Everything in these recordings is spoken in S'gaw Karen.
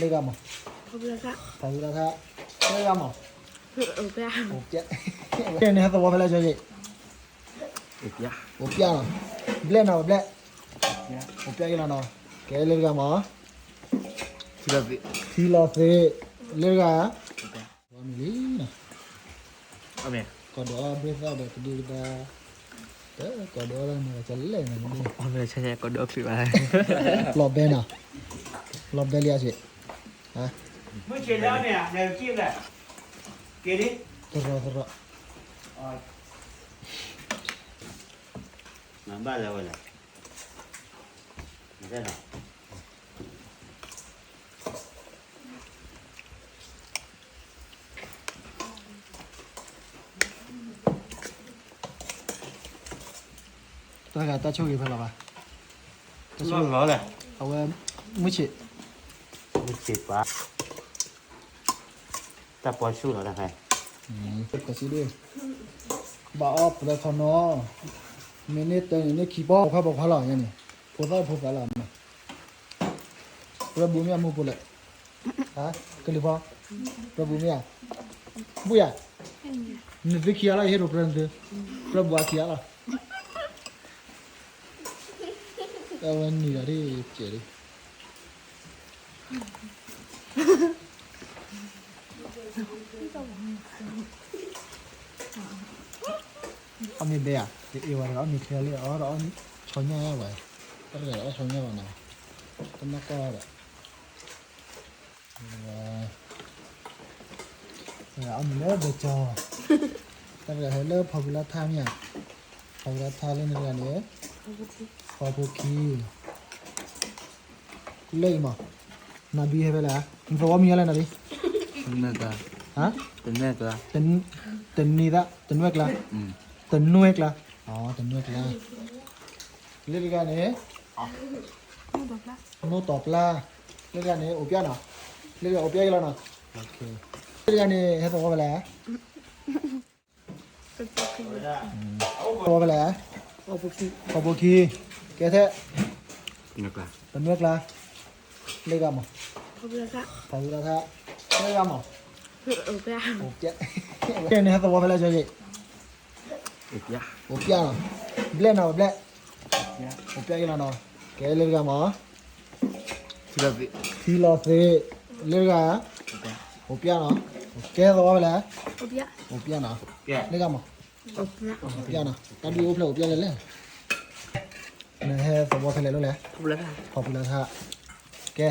လၢဂၤမး, ဖးဖုလါထါ, လၢဂၤမး, အိၣ်ပျဲ, န့ၣ်ဟဲသဝီဖဲလဲၣ်ကၠီယ့ၣ်, အိၣ်ပျဲလီၤ, ဘျဲၣ်နီၤ ဘျဲၣ်, အိၣ်ပျဲက့ၤလီၤနီၤ, ကဲလၢတဂၤမး, ထံလီၤသ့, လၢတဂၤ, ဝါမံၤလံနီၤ, ကီၢ်ဒီးအီၣ်ဘှ့ၣ်သၣ်ဒီးကဒုကဒါ, ကီၢ်ဒီးအီၣ်တၢ်မၤကလဲၣ်နီၤ, ကီၢ်ဒီးချုးဘၣ်, လီၤဘဲနီၤ, လီၤဘဲလံအစ့ၢ်, မုၢ်ဆ့ၣ်လၢန့ၣ်, က့ၤလံ, သရီသရီ, မၤဘၣ်လၢဝဲလဲၣ်, တၢ်ဂၤတၢ်ဆိၣ်ဂ့ၤဖဲလီၤဘၣ်, တၢ်ဆိၣ်ဂ့ၤလီၤလဲၣ်, အဝဲ, မုၢ်ဆ့ၣ်, မုၢ်ဆ့ၣ်ပှၤ, တၢ်ပီဆူၣ်လီၤတၢ်ဖဲ, ပစံးဒ်, ဘၣ်အီၣ်ပှဲၤခီနီၤ, မ့ၢ်န့ၢ်တၢ်န့ၣ်န့ၢ်ခံပီၢ်, ဖိခွါဖိခွါလီၤန့ၣ်, ဖိသၣ်ဖိသၣ်လီၤ, ပြၢဘူးမ့ၢ်အမူပူၤလဲၣ်, ကလံၤဖီ, ပြၢဘူးမ့ၢ်ဧါ, ဘူၣ်ယၤ, နသုခံဂၤလီၤ ယဟ့ၣ်ဒိးပြၢနသု, ပြၢဘူးအခံဂၤလီၤ, အဝဲနံၤဒီးဒ်ကဲးလံ အီၣ်မ့ၤဘဲဧါ, ယအ့ၣ်ဝဲဒီးအီၣ်မ့ၤချ့လံ, အီၣ်ဒီးအီၣ်ဆီညၣ်ဝဲ, တၢ်တဂၤဒီးအီၣ်ဆီညၣ်ဘၣ်နီၤ, တနီၢ်ကီၢ်ဒီး, အီၣ်မ့ၤလၢဘဲကၠီ, တၢ်တဂၤဟဲလၢဖီဖုလါထါမ့ၢ်ဧါ, ဖီဖုလါထါလၢန့ၣ်တဂၤန့ၣ်, ဖီဖိခံ လၢအံၤမး, နဘံဟဲဖဲလဲၣ်, နသဝီမံၤယါလဲၣ်နဘံ, တနွဲၣ်ကျါ, တနွဲၣ်ကျါ, တနွဲၣ်ကျါ, တနွဲၣ်ကျါ, တနွဲၣ်ကျါ, လၢတဂၤန့ၣ်, နိတီၤပျါ, လၢတဂၤန့ၣ် အိၣ်ပျဲနီၤ, လၢတဂၤအိၣ်ပျဲက့ၤလီၤနီၤ, လၢတဂၤန့ၣ် ဟဲသဝီဖဲလဲၣ် သဝီဖဲလဲၣ်, ဖီဖိခံ, ကဲထဲ, တနွဲၣ်ကျါ, လၢဂၤမး, ဖီဖုလါထါ, လၢဂၤမး, အိၣ်ပျဲ, န့ၣ်ဟဲသဝီဖဲလဲၣ်ကၠီယ့ၣ်, အိၣ်ပျဲနီၤ, ဘျဲၣ်နီၤ ဘျဲၣ်, အိၣ်ပျဲက့ၤလီၤနီၤ, ကဲလၢတဂၤမး, ထံလီၤသ့, လၢတဂၤ, အိၣ်ပျဲနီၤ, ကဲသဝီဖဲလဲၣ်, အိၣ်ပျဲနီၤ, လၢဂၤမး, အိၣ်ပျဲနီၤ, တၢ်ဒုးအိၣ်ဖျဲၣ်အိၣ်ပျဲလဲၣ်လဲၣ်, နဟဲသဝီဖဲလဲၣ်လိၣ်လဲၣ်, ဖီဖုလါထါ, ကဲ,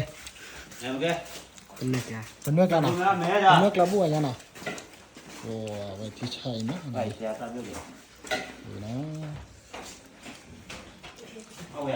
တနွဲၣ်ကျါနီၤ, တနွဲၣ်ကျါဘူၣ်ဝဲညါနီၤ, ဝဲထံဆါအံၤနီၤ, အဝဲ